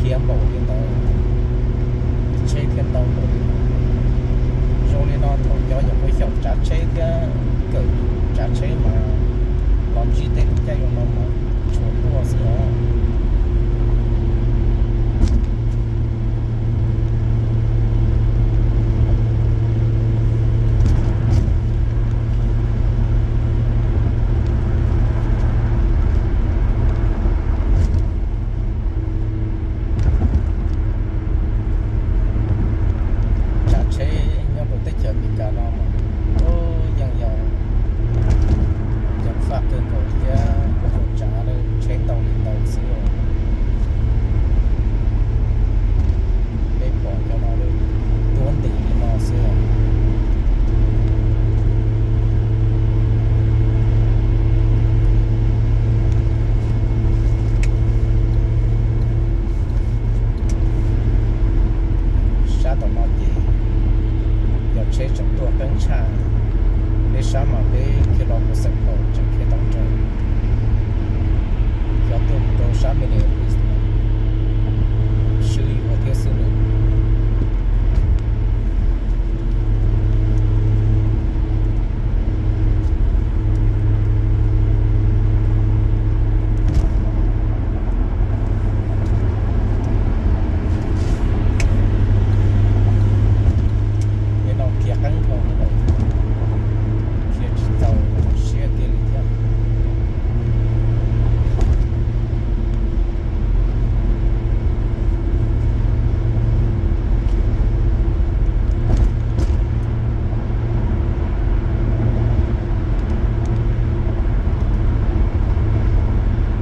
Thiab npaum li ntawd, tsheb thiab ntau npaum li ntawd. Zoo li no thaum cov nyuam qhuav xyaum tsav tsheb thiab kawm tsav tsheb mas los ntsib tej lub caij zoo no mas tshuav tuaj xwb os. Tsav tsheb nyob rau teb chaws Amelikas no mas yeej yog ceev faj kawg nkaus thiab ua rau tsav tsheb ntau li ntawd xwb. Peb pom cov no tuab ntim li no xwb. Sab tom no ces cov tsheb tseem tuaj qeeb tshaj. Peb sab mas peb khiav los mus Xeem Phos tseem khiav tau nrawm. Cov tuaj mus rau sab Minneapolis swb yuav thiab xwb nws. Nim no khiav qeeb dhau lawm, khiav tsis txaus siab kiag li thiab.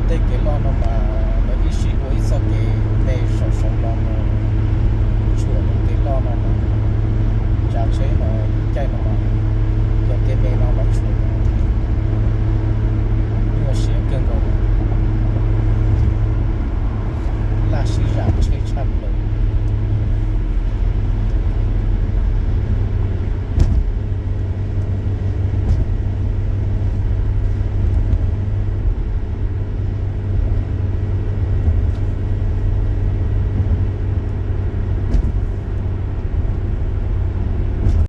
Tej kev loj no mas lawv ib sij ua ib txoj kev me saum saud los mus tshuam tus kev loj no mas tsav tsheb